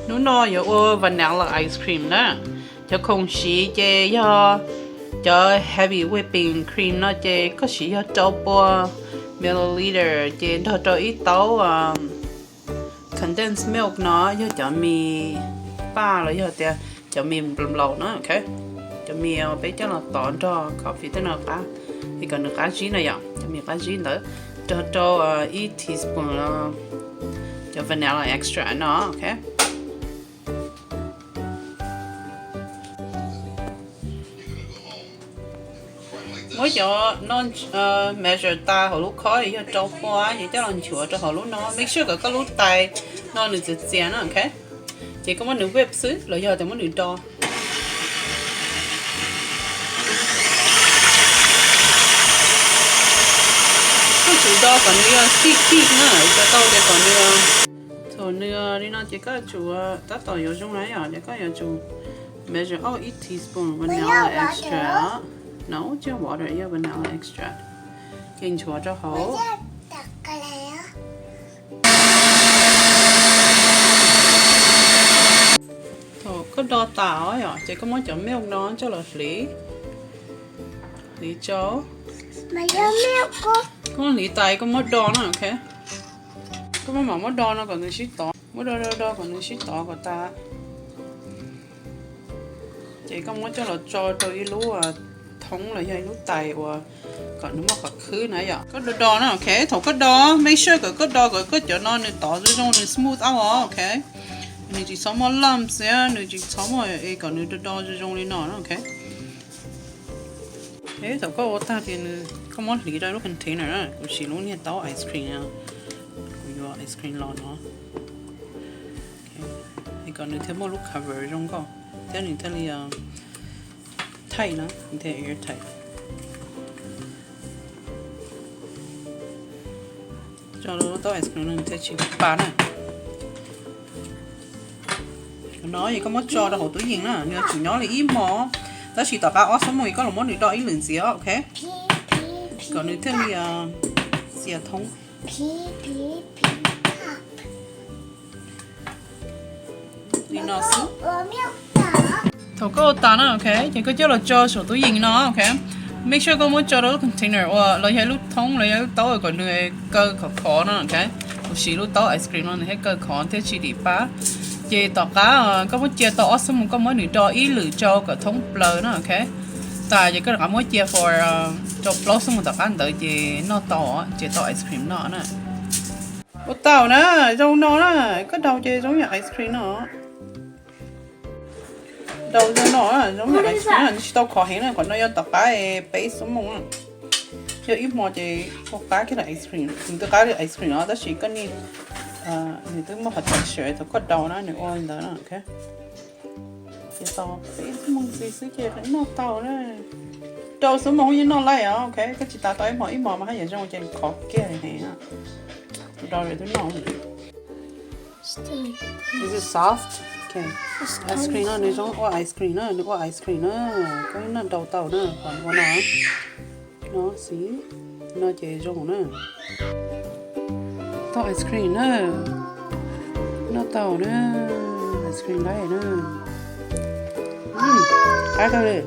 Hnub no yuav ua vanilla ice cream na. Cov khoom siv ces yog cov heavy whipping cream no ces koj siv yog rau pua milliliter ces nrog rau ib taub condensed milk no, yog cov mis paj los yog tias cov mis nplaum no, ok. Cov mis peb coj los tov nrog coffee tej no qab, es kom nws qab zib na yom, cov mis qab zib ntawd, nrog rau ib teaspoon cov vanilla extract no, ok. Muab cov no measure tas hauv lub khob yog rau pua ces coj los nchuav rau hauv lub no, make sure kom koj lub tais no nws txias txias na, ok. Ces koj muab nws whip xwb los yog tias muab nws do. Koj tsum do kom nws yog tij tij na, ua tau tias kom nws, thaum nws li no ces koj tsum, tab tom yuav zoo na yom, ces koj yuav tsum measure out ib teaspoon vanilla extract no, tsis yog water, yog vanilla extract, ces nchuav rau hauv. Thaum koj do tas os yom, ces koj muab cov milk no coj los hliv, hliv tsau. Koj muab hliv tas koj muab do na, ok. Koj muab mam muab do no kom nws sib tov, muab do do do kom nws sib tov kom tas. Ces koj muab coj los tso rau ib lub thoob los yog ib lub tais uas kom nws muaj qhov khwb na yom. Koj do do na, ok. Thaum koj do, make sure kom koj do kom koj cov no nws tov zoo zoo, nws smooth out os, ok. Nws tsis txhob muaj lumps thiab nws tsis txhob muaj, kom nws do do zoo zoo li no na, ok. Thaum koj ua tag ces nws, koj muab hliv rau lub container na, kuv siv lub niag taub ice cream, kuv yuav ice cream los no. Es kom nws thiaj muaj lub cover zoo nkauj thiab nws thiaj li tight na, nws thiaj airtight. Tso lub taub ice cream no nws thiaj tsis pa na. No es koj muab tso rau hauv tub yees na, nws yuav tsum nyob li ib hmo, tab sis tom qab ob xuab moos koj los muab nws do ib lwm ntxiv, ok, kom nws thiaj li txias thoob. Li no xwb. Thaum koj ua tas na, ok, ces koj coj los tso saum tub yees no, ok. Make sure koj muab tso rau lub container uas los yog lub thoob los yog lub taub kom nws kaw khov khov na, ok. Kuv siv lub taub ice cream no nws thiaj kaw khov thiaj tsis dim pab. Ces tom qab koj muab cia tau ob xuab moos koj muab nws do ib lwm tsau kom thoob plaws na, ok. Tas ces koj rov qab muab cia for rau plaub xuab moos tom qab ntawd ces noj tau, ces tau ice cream noj na. Ua tau na, zoo no na, koj daus ces zoo yam ice cream no. Daus zoo no, zoo yam ice cream, nws tsis tau khov heev na, qhov no yog tom qab peb xuab moos. Yog ib hmo ces ua qab kiag li ice cream, nws twb qab li ice cream no tab sis koj niaj, nws twb muaj qhov texture thaum koj daus na nws ua li ntawd na, ok. Ces tau peb xuab moos ntxiv xwb ces noj tau na. Rau xuab moos yeej noj laij os, ok, koj tsis tas tau ib hmo, ib hmo mas haj yam zoo ces khov kiag heev. Rau twb noj. Is it soft? Okay. Ice cream no nws zoo ua ice cream na, nws ua ice cream na. Koj noj rau tau na, qhov ua no. No xwb, no ces zoo na. Tau ice cream na. Noj tau na. Ice cream laij na. Qab tau li.